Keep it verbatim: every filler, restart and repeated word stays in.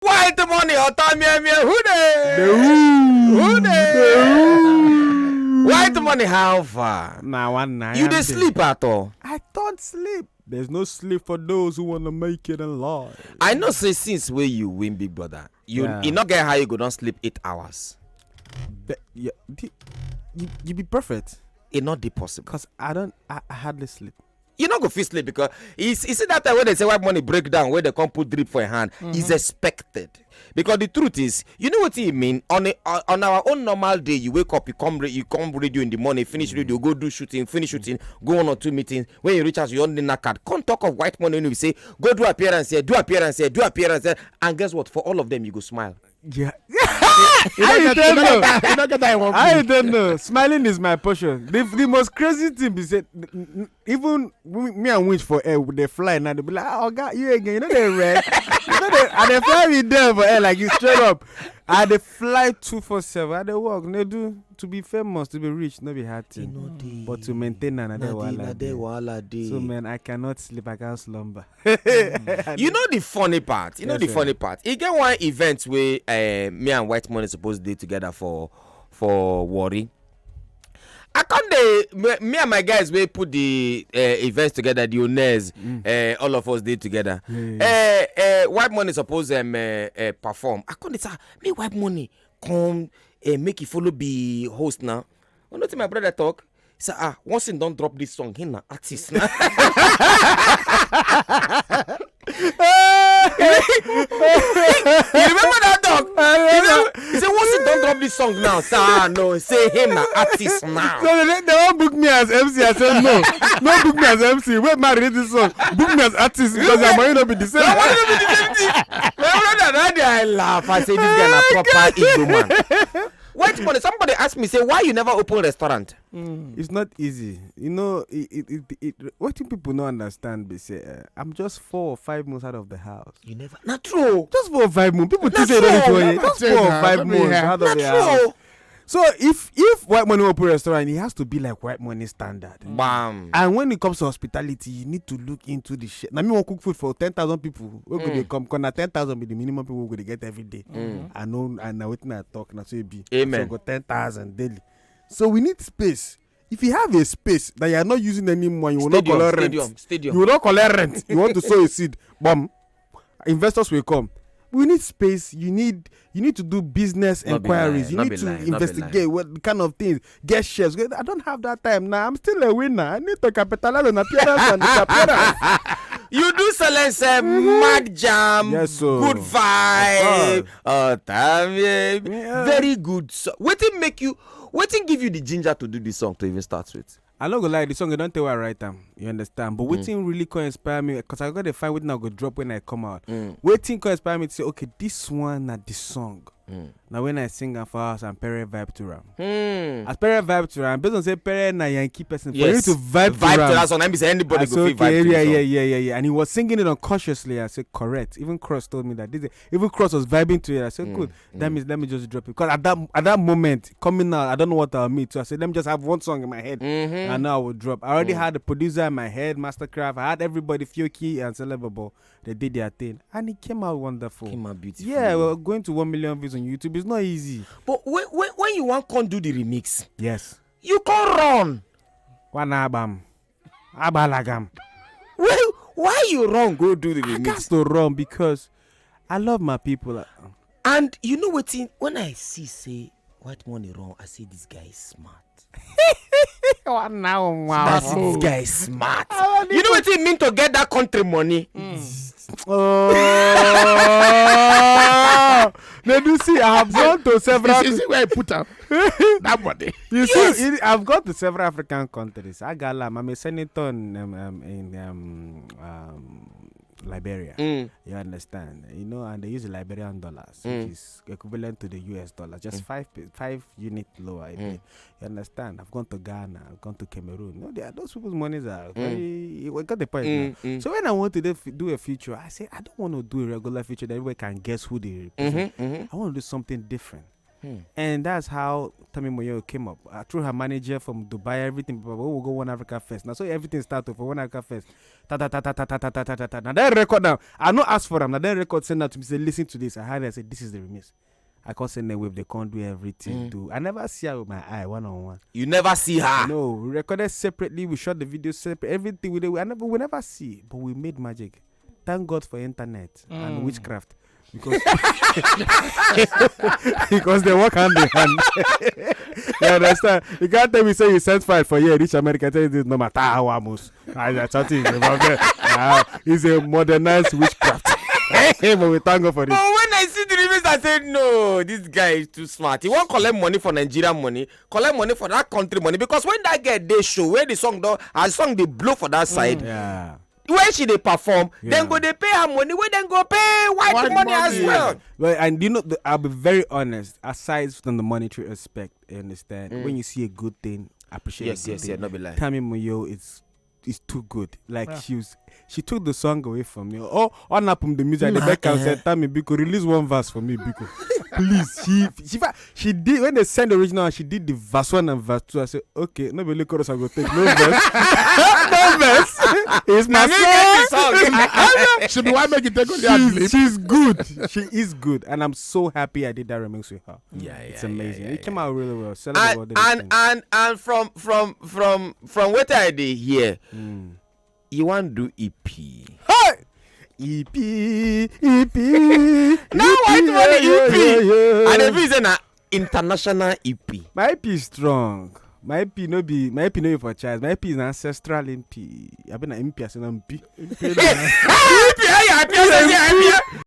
White money, Otamia, who dey? Who dey? White money, how far? Na one night. You dey sleep at all? I don't sleep. There's no sleep for those who want to make it in life. I know say since wey you win Big Brother, you Yeah. e no get how you go don sleep eight hours. Be, yeah, the, you, you be perfect. E no dey possible. Because I don't, I, I hardly sleep. You no go fit sleep because you see, you see that time wey they say white money break down, wey they come put drip for your hand, is expected. Because the truth is, you know what e mean? On a, on our own normal day, you wake up, you come ra- you come radio in the morning, finish radio, go do shooting, finish shooting, go one or two meetings. When you reach house, you only knackered. Come talk of white money, when you say, "Go do appearance here, do appearance here, do appearance here," and guess what? For all of them, you go smile. Yeah. You don't get you don't get that- you don't get that in one I place. Don't know. Smiling is my portion. The, the most crazy thing be say, n- n- even we- me and Winch for air, they fly now. They be like, "Ah, Oga, you again? You know they red. You know they, and they fly me there for air like you straight up. And they fly two four seven. And they work. They do to be famous, to be rich, no be hard thing. But to maintain another wahala dey. So man, I cannot sleep. I can't slumber. You know the funny part. You know Yes, the sir. Funny part. E get one event where uh, me and White Money supposed to dey together for for Warri. I come dey me, me and my guys wey put the uh, events together, the owners, uh, all of us dey together. Uh, uh, White Money suppose um, uh, uh, perform. I come dey say, "Ah, me White Money come uh, make e follow be host now." You know wetin my brother talk? He say, "Ah, once he don drop this song, he na artist now." You remember that talk? He say, he say, "Once he don drop this song now, sir, no, say him na artist now." So they, they won't book me as M C. I said no. No book me as M C. Wait, man, read this song. Book me as artist because your money not be the same. My money no be the same thing. My brother, that day I laugh. I say this guy na proper Igbo man. White Money, somebody ask me say, "Why you never open restaurant?" It's not easy. You know, it, it, it, it, what do people not understand? They say, uh, "I'm just four or five months out of the house." You never. Not true. Just four or five months. People That's think say they all. don't That's just four or all. Five Let me months hear. out of Not the house. True. So if if White Money open restaurant, it has to be like White Money standard. Bam. And when it comes to hospitality, you need to look into the shit. Now me want cook food for ten thousand people. We go dey come, 'cause na ten thousand be the minimum people we go dey get every day. I know, and now wetin I talk now so it be. Amen. So go ten thousand daily. So we need space. If you have a space that you are not using anymore, you will not Stadium, collect stadium, rent. stadium. You will not collect rent. You want to sow a seed. Bomb. Investors will come. We need space. You need you need to do business No be inquiries. lie, You no need be to lie, no be investigate lie. What kind of things. Get shares. I don't have that time now. I'm still a winner. I need to capitalize on appearance and disappearance. You do silence, uh, mad jam, Yes, sir. good vibe, Of uh, time, yeah, Yeah. Very good. So, wetin make you? Wetin give you the ginger to do this song to even start with? I no go lie, the song I don't tell I write am. You understand? But wetin really come inspire me, because I got to find wetin I go drop when I come out. Wetin come inspire me to say, okay, this one na the song. Now when I sing am for house and parent vibe to am. Hmm. As parent vibe to am, based on say parent na Yankee person, for Yes. you to vibe, Vibe to to am. that song. Let me say anybody I go say, feel vibe okay, to yeah, the yeah, song. yeah, yeah, yeah. And he was singing it unconsciously. I said, correct. Even Cross told me that. This, even Cross was vibing to it. I said, good. That means let me just drop it. Because at that at that moment, coming out, I don't know what I'll meet. So I said, let me just have one song in my head. And now I will drop. I already had the producer in my head, Mastercraft. I had everybody, Fioki and Celebabo. They did their thing. And it came out wonderful. Came out beautiful. Yeah, well, going to one million views on YouTube is not easy. But when, when, when you want come do the remix, Yes. You come run. One album. Abalagam. Why, why you run go do the I remix? got to run because I love my people. And you know wetin? When I see say White Money run, I say this guy is smart. One now, That's it, this guy is smart. You know wetin e mean to get that country money? Oh, they do see. I have gone to several. You see where I put am? That money. You see, Yes. it- I've gone to several African countries. Agalam, I'm a senator in, um, um, in um, um, Liberia. Mm. You understand? You know, and they use the Liberian dollars, Mm. which is equivalent to the U S dollar, just Mm. five pe- five unit lower. I Mm. think. You understand? I've gone to Ghana. I've gone to Cameroon. No, they are, those people's monies are Mm. very. You got the point. Now. Mm, mm. So when I want to do, do a feature, I say I don't want to do a regular feature that everybody can guess who they represent. Mm-hmm, mm-hmm. I want to do something different. And that's how Tami Moyo came up. Uh, through her manager from Dubai, everything. But we will go One Africa Fest. Now, so everything started for One Africa Fest. Ta ta ta ta ta ta ta ta ta ta. Now that record now, I no ask for them. Now that record send out to me, say, "Listen to this." I had it, I said, "This is the remix." I can't send them wave. They can't do everything. Do I never see her with my eye one on one? You never see her. No, we recorded separately. We shot the video separate. Everything we did, we, I never, we never see, but we made magic. Thank God for internet and witchcraft. Because because they work hand in hand. You understand? You can't tell me say you sent file for here, reach America, tell you this no matter how almost. I tell you about that. Ah, it's a modernized witchcraft. But we thank God for this. But when I see the reviews, I said, "No, this guy is too smart. He won't collect money for Nigerian money, collect money for that country money." Because when that girl dey show, where the song don, her song dey blow for that side, Yeah. when she dey perform, Yeah. dem go dey pay her money, wey dem go pay white White money as money. Well. Well, and you know, the, I'll be very honest. Aside from the monetary aspect, I understand. When you see a good thing, appreciate Yes, a good yes, thing. Yeah, no be lie. Tami Moyo is is too good. Like Yeah. she was, she took the song away from me. Oh, on up the music, the back and said, "Tami, biko, release one verse for me, biko." Please, she she fa- she did when they sent the original, she did the verse one and verse two. I said, "Okay, no be only chorus I go take, no verse, no verse." It's my Na me get the song. song. She be why make you take on the ad She's, lib. She's good. She is good, and I'm so happy I did that remix with her. Yeah, It's yeah, yeah, amazing. yeah, It came yeah. out really well. And Celebrate and and and from from from from what I dey hear, Mm. you want do E P. Hey, E P, E P. Now white money E P. Yeah, yeah. And if it's an international E P. My E P is strong. My E P no be my E P no be for child. My E P is an ancestral E P. I been an E P as an E P. E P, yeah, yeah, E P, yeah, yeah, E P.